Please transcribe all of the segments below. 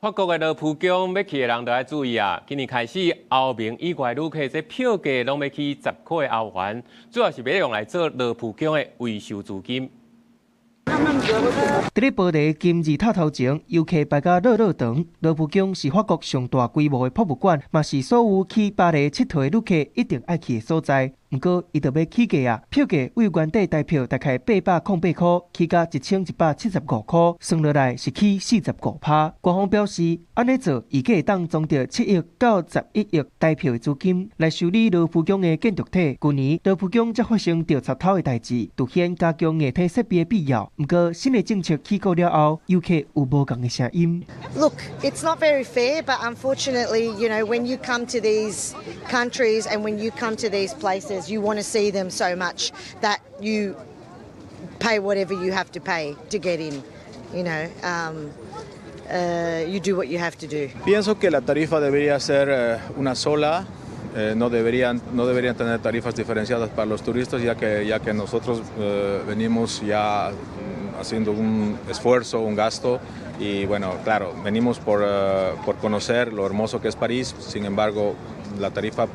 法國的羅浮宮欲去的人著愛注意啊！今年開始，歐盟以外旅客這票價攏欲起10塊歐元，主要是欲用來做羅浮宮的維修資金。佇咧巴黎金字塔頭前，遊客排甲落落長。羅浮宮是法國上大規模的博物館，嘛是所有去巴黎𨑨迌的旅客一定愛去的所在。毋過，伊著欲起價啊！票價對原底台票大概808塊，起到1175塊，算落來是起45趴。官方表示，按呢做預計會當籌著7億到11億台票的資金來修理羅浮宮的建築體。舊年羅浮宮才發生著賊偷的代誌，凸顯加強硬體設備的必要。毋過，新的政策起鼓了後，遊客有無仝的聲音。 Look, it's not very fair, but unfortunately, when you come to these countries and when you come to these places, you want to see them so much that you pay whatever you have to pay to get in. You do what you have to do. Pienso que la tarifa debería ser una sola. No deberían tener tarifas diferenciadas para los turistas, ya que nosotros venimos ya haciendo un esfuerzo, un gasto, y bueno, claro, venimos por conocer lo hermoso que es París. Sin embargo, la tarifa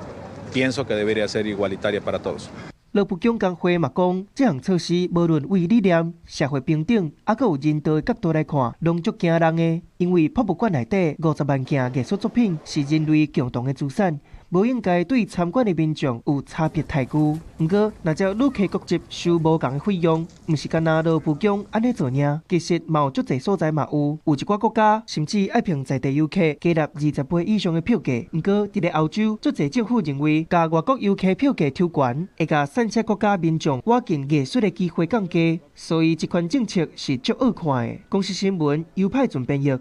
pienso que debería ser igualitaria para todos. 羅浮宮工會嘛講，這項措施無論對理念、社會平等，抑閣有人道的角度來看，攏足驚人的。因為博物館內底50萬件藝術作品是人類共同的資產，無應該對參觀的民眾有差別待遇。毋過，若照旅客國籍收無仝的費用，毋是干焦羅浮宮按呢做爾，其實嘛有足濟所在嘛有，有一寡國家甚至愛憑在地遊客加納20倍以上的票價。毋過，佇咧歐洲，足濟政府認為，共外國遊客票價抽懸，會共散赤國家民眾倚近藝術的機會降低，所以這款政策是足惡看的。公視新聞，尤派準編譯。